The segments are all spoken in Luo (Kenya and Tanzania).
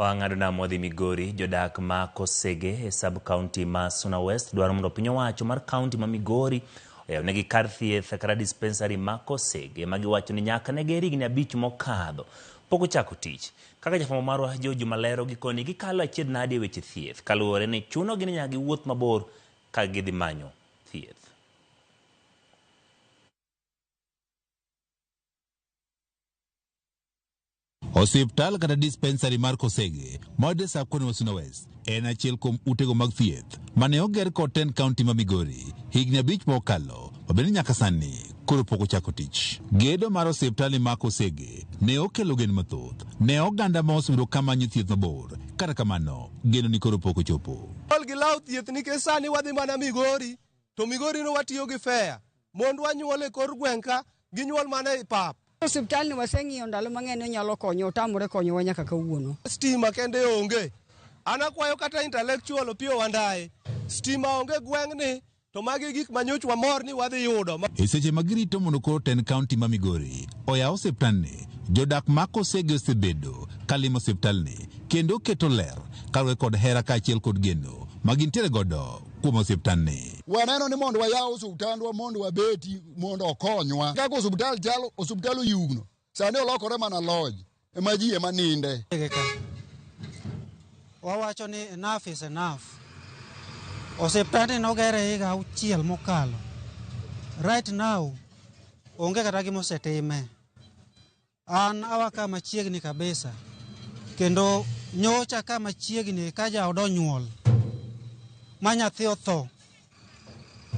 Wang'ado nam wadhi Migori, jodak ma Kosege e sub county ma Suna West dwaro mondo piny owacho mar county ma Migori oyawnegi kar thieth kata dispensary ma Kosege ma giwacho ni nyaka ne ger higni 5 mokadho pok ochako tich. Kaka jafwambo marwa George Malero gikoni gikalo achiedh nadi e weche thieth kaluwore ni chunogi ni nyaka giwuoth mabor ka gidhi manyo thieth. Osiptal kata dispensary mar Kosege mayudore sub-county ma Suna West en achiel kuom utego mag thieth mane oger kod tend county ma Migori higni 5 mokalo mabende nyaka sani koro pok ochako tich. Gedo mar osiptal ma Kosege ne okelo geno mathoth ne oganda ma osebedo ka manyo thieth mabor, kata kamano geno ni koro pok ochopo. Ol gi law thieth nikech sani wadhi mana Migori to Migori no watiyo gi fare mondo wanyuol e kor gweng' ka ginyuol mana e pap. Osiptal ni waseng'iyo ndalo mang'eny onyalo konyo, otamore konyowa nyaka kawuono. Stima kende onge. An akwayo kata intellectual Opiyo Wandayi, stima onge gweng'ni to magi gik ma nyocha wamor ni wadhi yudo. E seche ma girito mondo koro tend county ma Migori oyaw osiptalni, jodak ma Kosege osebedo ka limo osiptalni kendo keto ler kaluwore kod hera kaachiel kod geno ma gintiere godo kuom osiptalni. Waneno ni mondo wayaw osiptandwa mondo wabeti mondo okonywa. Kaka osiptal chalo, osiptal oyugno. Sani olokore mana lodge ema ji ema ninde. Wawacho ni enough is enough. Osiptandni nogere higa 6 mokalo. Right now onge kata gima osetime. An awa ka machiegni kabisa. Kendo nyocha ka machiegni ka jaoda onyuol ma nyathi otho.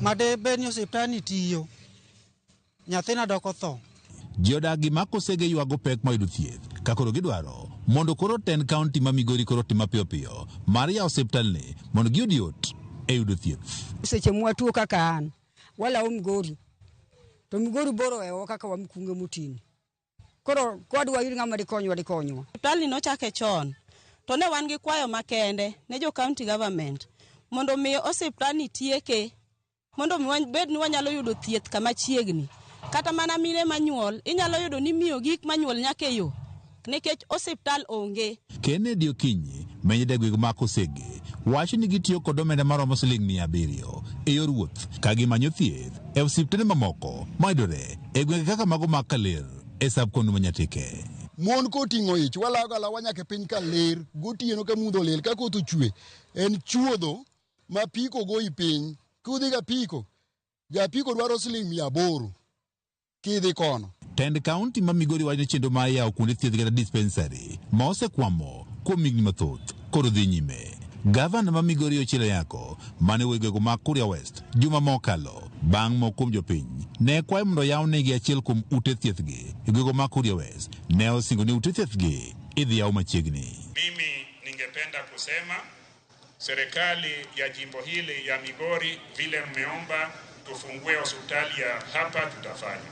Ma de bed ni osiptandni tiyo, nyathina dok otho. Jodak gi ma Kosege ywago pek mar yudo thieth ka koro gidwaro mondo koro tend county ma Migori koro tim mapiyo piyo mar yawo osiptalni mondo giyud yot e yudo thieth. Seche mwatuo kaka an, walawo Migori. To Migori bor ohewowa kaka wamkunge motini. Koro kwadwa yud ng'ama dikonywa, dikonywa. Osiptalni nochake chon, to ne wan gi kwayo makende ne jo county government mondo mi osiptalni tieke, mondo mi wabed ni wanyalo yudo thieth kama chiegni. Kata mana mine manyuol, inyalo yudo ni miyo gik manyuol nyaka e yo, nikech osiptal onge. Kennedy Okinyi, meja e gweng' ma Kosege, wacho ni gitiyo kod omenda maromo siling 700 e yor wuoth ka gimanyo thieth e osiptende mamoko mayudore e gwenge kaka mago mag Kaler e sub-county ma Nyatike. Mon koting'o ich, walago alawa nyaka e piny Kaler, gotieno ka mudho olil, ka koth ochwe, en chuodho ma apiko goyi piny. Kudhi ga apiko, ja apiko dwaro siling 800 kidhi kono. Tend county ma Migori wacho ni chenro mar yawo kuonde thieth kata dispensary ma osekwamo kuom higni mathoth koro dhi nyime. Gavana ma Migori Ochieng' Ayako mane owuoyo e gwenge mag Kuria West juma mokalo bang' moko kuom jopiny ne kwayo mondo oyawnegi achiel kuom ute thiethgi e gwenge mag Kuria West ne osingo ni ute thiethgi idhi yaw machiegni. Mimi ningependa kusema serikali ya jimbo hili ya Migori vile mmeomba tufungue hospitali ya hapa tutafanya.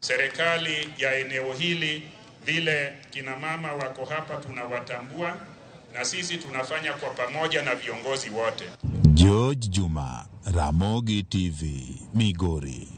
Serikali ya eneo hili vile kina mama wako hapa tunawatambua na sisi tunafanya kwa pamoja na viongozi wote. George Juma, Ramogi TV, Migori.